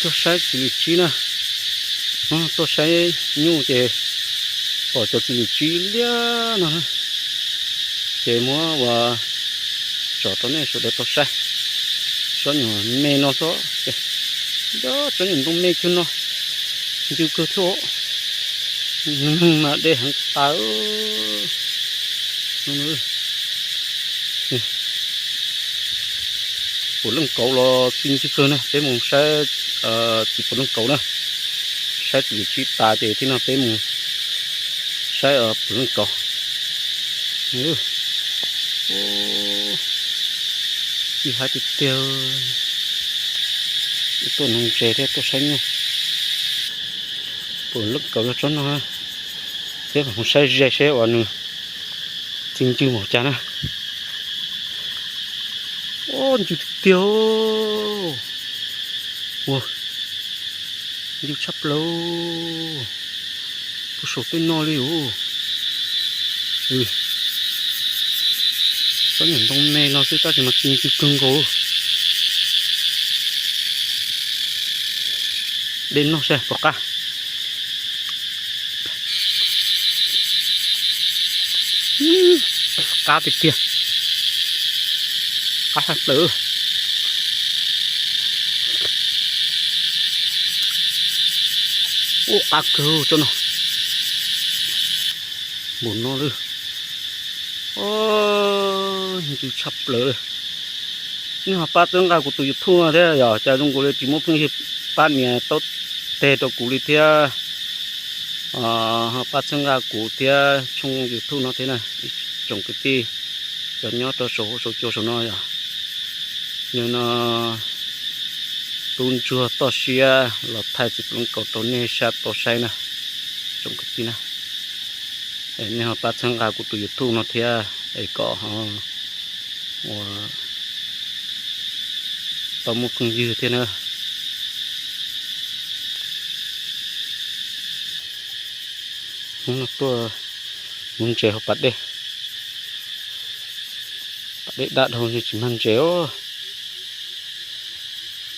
Tuaj saib txiv lws tsib na, tuaj saib nyuj ces pom cov txiv lws tsib liab no na, ces muab ua tso rau nej sawv daws tau saib. Tsob nyuag me no xwb, tsob nyuag ntoo me cuag no, ncw kawg thiab. Neeg mas de heev tas. Puav leej kauv los txi ncw kawg na, peb mus saib txiv puav leej kauv na. Saib txiv lws tsib tas ces thiab no peb mus saib puav leej kauv. Txi haib tiag tiag. Tuaj nuv ntses thiab tuaj saib nyuj. Puav leej kauv yog tsob no thiab, mus saib ze seb uas nws txi ncw mus cas na. Ncw tiag tiag. Ua, ncw tshaj plaws. Puag saum tej no li ub. Tsob nyuag ntoo me no xwb tab sis mas txi ncw kawg nkaus. De noj saib puas qab. Qab tiag tiag. Qab tshaj plaws. Ua qab kawg tsob no. Npaum no lawm. Ncw tshaj plaws li. Nej ho pab txhawb nqa kuv tus YouTube no thiab yog cas zoo nkaus li tsis muaj phooj ywg pab nias taub teg rau kuv li thiab. Ho pab txhawb nqa kuv thiab tshooj YouTube no thiab na, tsoom kwv tij cov nyob rau saum huab saum cua saum no yog. Yog no tub ntsuag toj siab los thaij txiv puav leej kauv rau nej sab tau saib na, tsoom kwv tij na. Nej ho pab txhawb nqa kuv tus YouTube no thiab es kom ho ua tau muaj phooj ywg thiab na. Hnub no tuaj nuv ntses hauv pas dej. Pas dej daj dhau tsis mag ntses os.